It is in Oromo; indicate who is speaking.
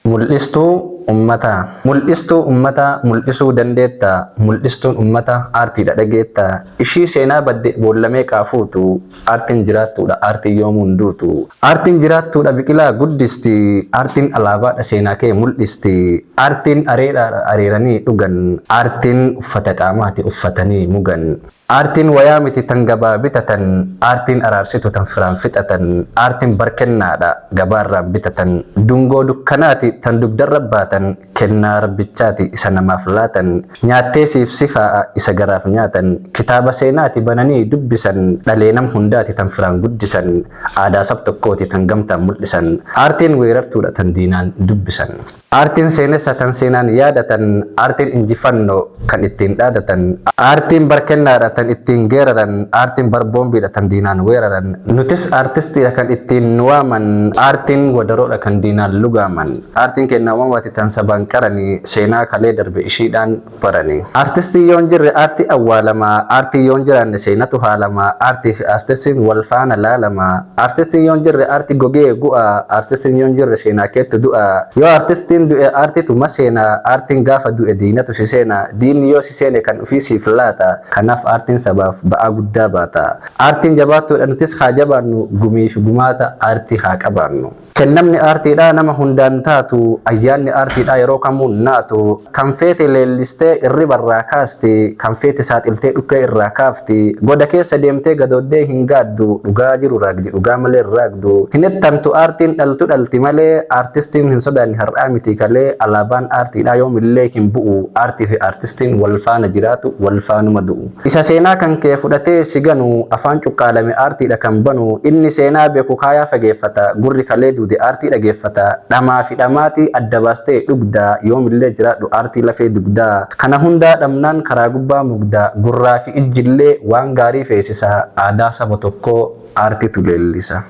Speaker 1: Mul'istuu ummataa. Mul'istuu ummataa mul'isuu dandeettaa? Mul'istuun ummataa aartiidha dhageettaa? Ishii seenaa badde boolla meeqaa fuutu? Aartiin jiraattuudha aartiin yoomuu hin duutu. Aartiin jiraattuudha biqilaa guddisti. Aartiin alaabaadha seenaa kee mul'isti. Aartiin areedhaadha areeranii dhugan. Aartiin uffata qaamaati uffatanii mugan. Aartiin wayaa miti tan gabaa bitatan, Aartiin araarsitu tan firaan fixatan, Aartiin bar kennaadha gabaarraan bitatan, Dungoo dukkanaati tan dugdarra baatan, Kennaa Rabbichaati isa namaaf laatan, Nyaattee siif sifaa'a isa garaaf nyaatan, Kitaaba seenaati bananii dubbisan, Dhalee nam hundaati tan firaan guddisan, Aadaa sab tokkooti tan gamtaan mul'isan, Aartiin weerartuudha tan diinaan dubbisan. Aartiin seenessa tan seenaan yaadatan, Aartiin injifanno kan ittiin dhaadatan, Aartiin bar kennaadha tan ittiin geeraran, Aartiin bar boombiidha tan diinaan weeraran, Nutis aartistiidha kan ittiin nu waaman, Aartiin wadaroodha kan diinaan lugaaman. Aartiin keenna uumamaati tan sabaan qarani, Seenaa kalee darbe ishiidhaan barani. Aartistiin yoo hin jirre aartii awwaalama, Aartiin yoo hin jiraanne seenatu haalama, Aartii fi aartistiin wal faana laalama. Aartistiin yoo hin jirre aarti gogee gu'a, Aartistiin yoo hin jirre seenaa keettu du'a. Yoo aartistiin du'e aartitu maseena, Aartiin gaafa du'e diinatu si seena, Diinni yoo si seene kan ufii siif laata, Kanaaf aartiin sabaaf ba'aa guddaa baata. Aartiin jabaattuudha nutis haa jabaannu, Gumii fi gumaata aartii haa qabaannu. Kennamni aartiidhaa nama hundaan taatu, ayyaanni aartiidhaa yeroo kamuu hin naatu. Kan feete leellistee irribarraa kaasti, kan feete saaxiltee dhukkee irraa kaafti. Goda keessa deemtee gadooddee hin gaaddu, dhugaa jiru raagdi dhugaa malee hin raagdu. Hin ettantu aartiin dhaltu dhalti malee, aartistiin hin sodaanne har'aa mitii kalee. Alaabaan aartiidhaa yoomillee hin bu'u, aartii fi aartistiin wal faana jiraatu wal faanuma du'u. Isa seenaa kan kee fudhatee si ganu, afaan cuqqaalame aartiidha kan banu, inni seenaa beeku kaayaa fageeffata, gurri kalee duude aartii dhageeffata, dhamaa fi dhamaatii adda baastee dhugda, yoomillee jiraadhu aartii lafee dugdaa, kana hundaa dhabnaan karaa gubbaa mugda, gurraa fi ijjillee waan gaarii feesisa, aadaa saba tokkoo aartiitu leellisa.